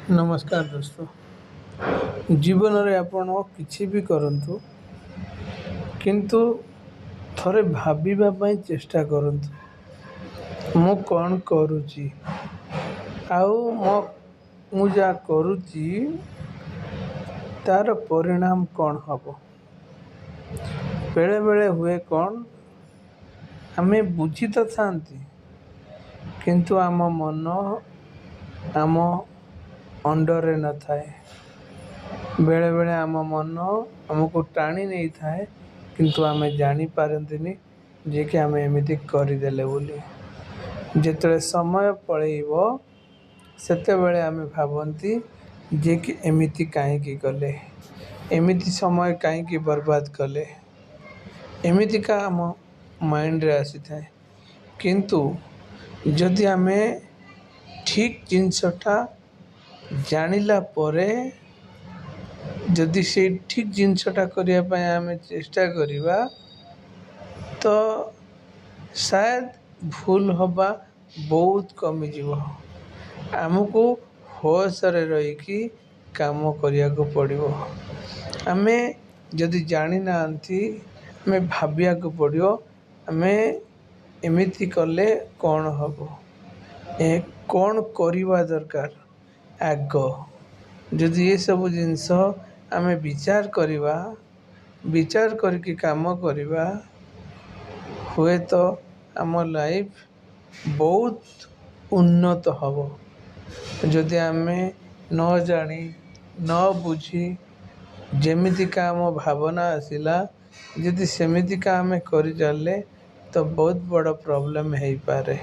ନମସ୍କାର ଦୋସ୍ତ। ଜୀବନରେ ଆପଣ କିଛି ବି କରନ୍ତୁ, କିନ୍ତୁ ଥରେ ଭାବିବା ପାଇଁ ଚେଷ୍ଟା କରନ୍ତୁ, ମୁଁ କ'ଣ କରୁଛି ଆଉ ମୁଁ ଯାହା କରୁଛି ତା'ର ପରିଣାମ କ'ଣ ହେବ। ବେଳେବେଳେ ହୁଏ କ'ଣ, ଆମେ ବୁଝି ତ ଥାନ୍ତି, କିନ୍ତୁ ଆମ ମନ ଆମ ଅଣ୍ଡରରେ ନଥାଏ। ବେଳେବେଳେ ଆମ ମନ ଆମକୁ ଟାଣି ନେଇଥାଏ, କିନ୍ତୁ ଆମେ ଜାଣିପାରନ୍ତିନି ଯେ କି ଆମେ ଏମିତି କରିଦେଲେ ବୋଲି। ଯେତେବେଳେ ସମୟ ପଳେଇବ, ସେତେବେଳେ ଆମେ ଭାବନ୍ତି ଯେ କି ଏମିତି କାହିଁକି କଲେ, ଏମିତି ସମୟ କାହିଁକି ବର୍ବାଦ କଲେ, ଏମିତିକା ଆମ ମାଇଣ୍ଡରେ ଆସିଥାଏ। କିନ୍ତୁ ଯଦି ଆମେ ଠିକ୍ ଜିନିଷଟା ଜାଣିଲା ପରେ ଯଦି ସେଇ ଠିକ୍ ଜିନିଷଟା କରିବା ପାଇଁ ଆମେ ଚେଷ୍ଟା କରିବା, ତ ସାୟଦ ଭୁଲ ହେବା ବହୁତ କମିଯିବ। ଆମକୁ ହୋସରେ ରହିକି କାମ କରିବାକୁ ପଡ଼ିବ। ଆମେ ଯଦି ଜାଣିନାହାନ୍ତି, ଆମେ ଭାବିବାକୁ ପଡ଼ିବ, ଆମେ ଏମିତି କଲେ କ'ଣ ହେବ, ଏ କ'ଣ କରିବା ଦରକାର ଆଗ। ଯଦି ଏସବୁ ଜିନିଷ ଆମେ ବିଚାର କରିବା, ବିଚାର କରିକି କାମ କରିବା, ହୁଏତ ଆମ ଲାଇଫ୍ ବହୁତ ଉନ୍ନତ ହେବ। ଯଦି ଆମେ ନ ଜାଣି ନ ବୁଝି ଯେମିତିକା ଆମ ଭାବନା ଆସିଲା, ଯଦି ସେମିତିକା ଆମେ କରିଚାଲିଲେ, ତ ବହୁତ ବଡ଼ ପ୍ରୋବ୍ଲେମ୍ ହେଇପାରେ।